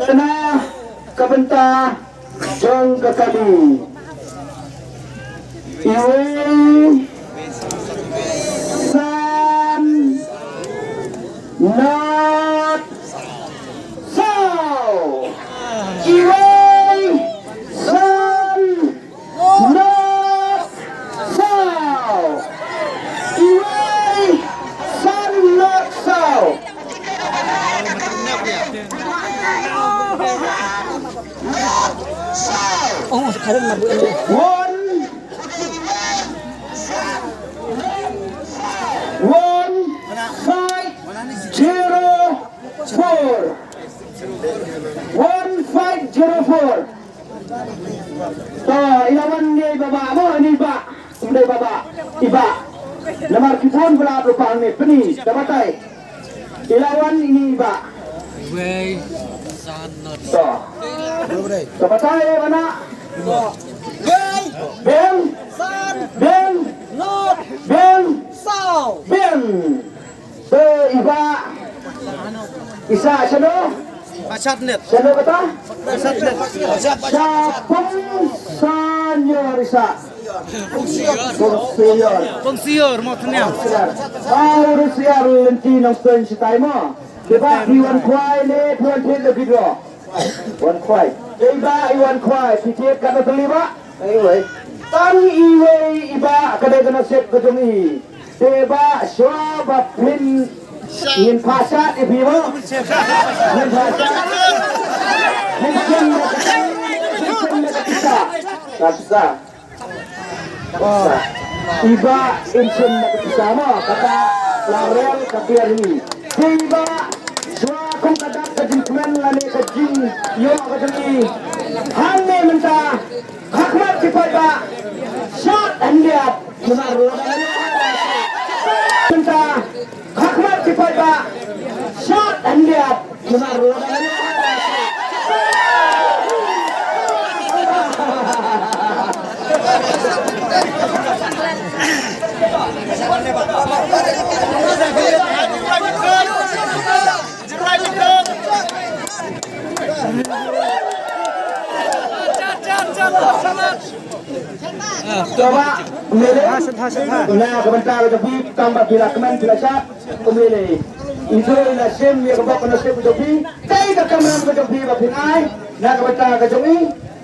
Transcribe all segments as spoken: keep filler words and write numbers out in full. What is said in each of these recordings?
Kane ka bynta jong ka kali. Iwei san not saw. Iwei san not saw. Iwei san not saw. Oh, sekarang mabuk ini. One, one five zero four. One five zero four. To, ila wan ne baba mo ni ba. Ym dei baba. Iba. Namar ki bun bla rupa ne peni. Dapatai. Ila wan ini ba. Wei san not. To. To batai eh bana. Beng. San. Beng. Not. Beng. Saw. Beng. Te iba. Isa sano. Achat net. Sano kata. Achat net. Sa pung sanyor isa. Pung sior. Pung sior mo tniang. Pau rusiar lenti nong sen sitai mo. Deba phi wan khwai ne phi wan thied le phi dro. Wan khwai. Deba i wan khwai phi thied kata teli ba. Anyway. Tang iwei iba ka dei ka nasib ka jong i. Deba shuwa ba phin ngin phasat i phi mo. Ngin phasat. Ngin shem da ka pisa. Ka pisa. Iba in shem da ka pisa mo kata la rel ka biar ni. Iba shuwa kum ka dak ka jingkmen lane ka jingïoh ka jong i. Hangne mynta ha khmat ki paidbah shad hyndiat. Mynta ha khmat ki paidbah shad hyndiat. Coba, mele. Na ka bynta ka jong phi, tang ba phi la kmen phi la shad, kumne. Ito i la shim ïa ka bok ka nasib ka jong phi. Tei ka kamram ka jong phi ba phi ngai. Na ka bynta ka jong i,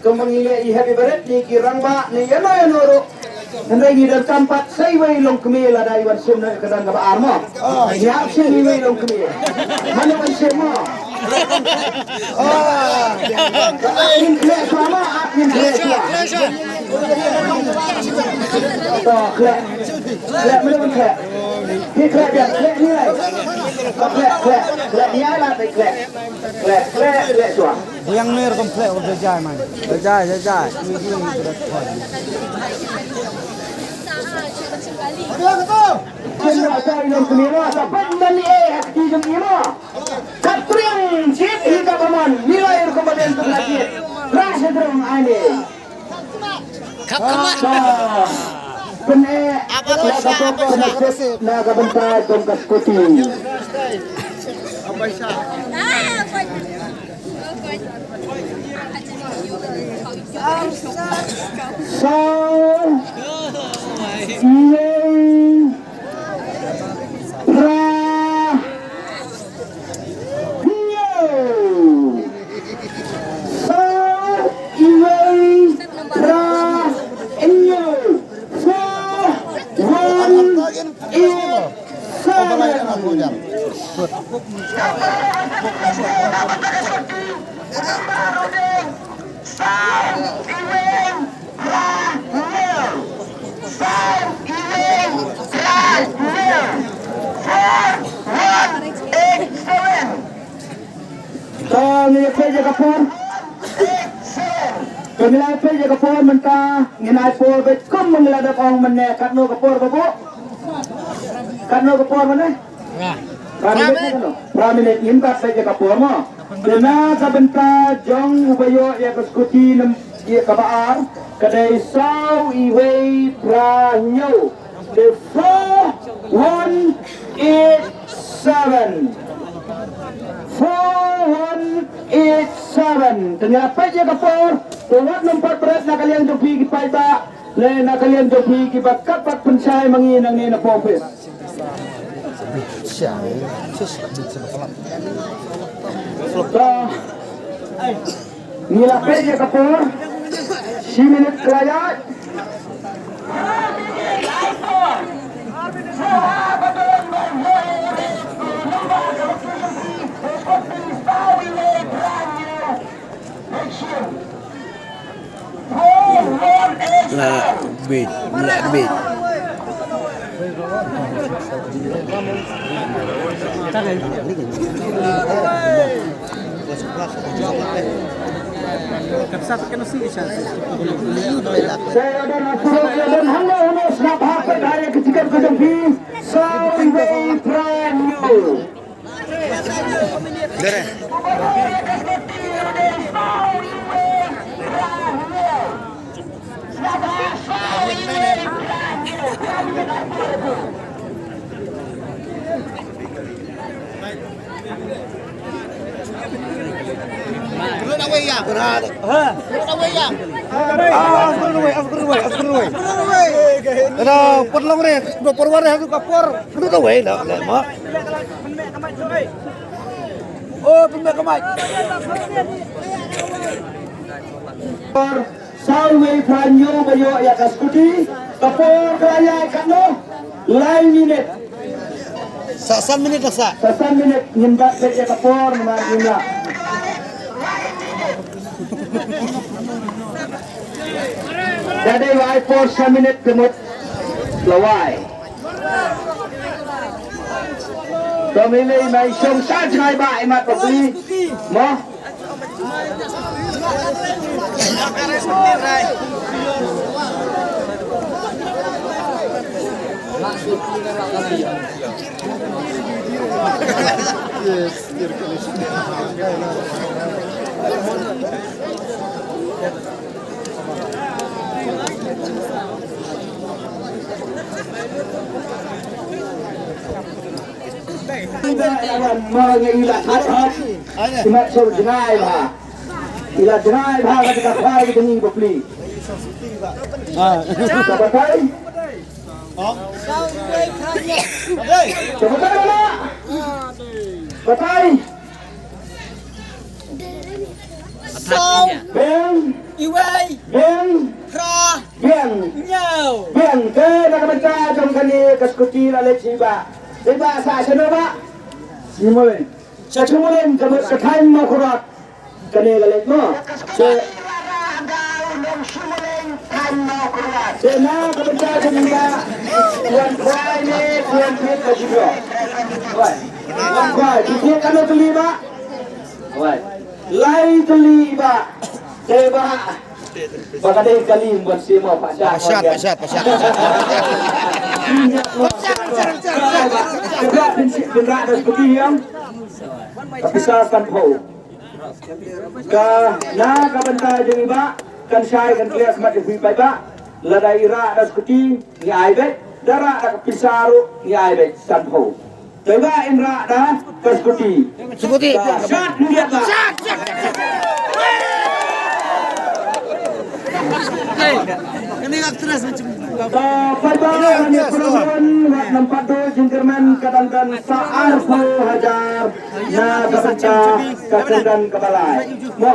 kumba ngi leh i happy birthday ki rangbah ne ïano ïano ruh. Hynrei ngi donkam pat sa iwei i longkmie lada i wan shim na ka dang kaba ar mo. Ngi hap shim iwei i longkmie. Mano wan shim mo. Ngin khleh shuwa mo, ap ngin khleh shuwa. To khleh. Khleh mano wan khleh. Ki khleh biang khleh ni lai. Khleh khleh khleh ni lai khleh. Khleh khleh khleh shuwa. Biang mer kom khleh ur jajai man. Jajai jajai. Kin ata ilong kmie mo, sa ban ban eh hak ki jong i mo. Ka triang jit hi ka ba mon, ni lai rukom ba den tu na jit. Ra sa triang ai ni. Khap khmat. Ba. Pyn eh. Apa lo sa? Pyn eh na ka bynta jong ka skuti. Saw, iwei, phra, hynñiew. Saw, iwei, phra, hynñiew. Four, one, eight, seven. To ngi peit ïa ka por. To ngi la peit ïa ka por mynta ngin ai por beit kum ngi la dep ong mynne katno ka por ba buh. Katno ka por mynne? Phra minit. Phra minit ngin pat peit ïa ka por mo. Te na ka bynta jong uba ïoh ïa ka skuti ïa kaba ar ka dei saw iwei phra hynñiew. Te four one eight seven. Four one eight seven. Te ngi la peit ïa ka por, to wat nym pat bret na ka liang jong phi ki paidbah, ne na ka liang jong phi kiba kat pat pynshai ma ngi nangne na office. To ngi la peit ïa ka por, shi minit ka la ïaid. La bit, la bit. Run away, yeah. Run away, yeah. Ah, run away, ah, run away, ah, run away. Ada, perlong re, do perwar re, tu kapor, run away, dah, dah, mak. Oh, pynbeit ka mic. Saw wei phra hynñiew ba ïoh ïa ka skuti, ka por ka la ïaid katno? Lai minit. Sa san minit la sa. Sa san minit ngim bat beit ïa ka por namar ngim lah. Da dei wai por sa minit ka mut la wai. To mei mei mai shong sa jngai ba imat ba pli. Mo. Ila jngai bha ka jaka khwai ka jingïa bapli. Ka batai. Ka batai bala. Batai. Saw. Beng. Iwei. Beng. Phra. Beng. Hynñiew. Beng. Te na ka bynta jong kane ka skuti la leit sha i Bah. I Bah sa shano Bah? Shimulin. Sha Shimulin ka mut ka thaiñ Mawkyrwat. Kane ka leit mo. Te, te na ka bynta jong i Bah. Wan khwai ne wan thied ka jingïoh. Wan khwai. Wan khwai. Ki thied kano tylli Bah? Wai. Lai tylli Bah. Te Bah. Ba ka dei kali ban siem Bah. Pashat, pashat, pashat. Ka Bah pynshit pynrah da skuti ïa ka pisa sanphew. Ka na ka bynta jong i Bah kan shai kan klia smat ïa phi paidbah. Lada i rah da skuti ngi ai beit, da rah da ka pisa ruh ngi ai beit sanphew. Te Bah in rah da ka skuti. Skuti. Shat ngi ïa Bah. Kane ka actress macam. Ba paidbah ngi pynlong wat nampat dei jingkyrmen ka dang don sa arphew hajar na ka bynta ka kyrdan kaba lai. Mo.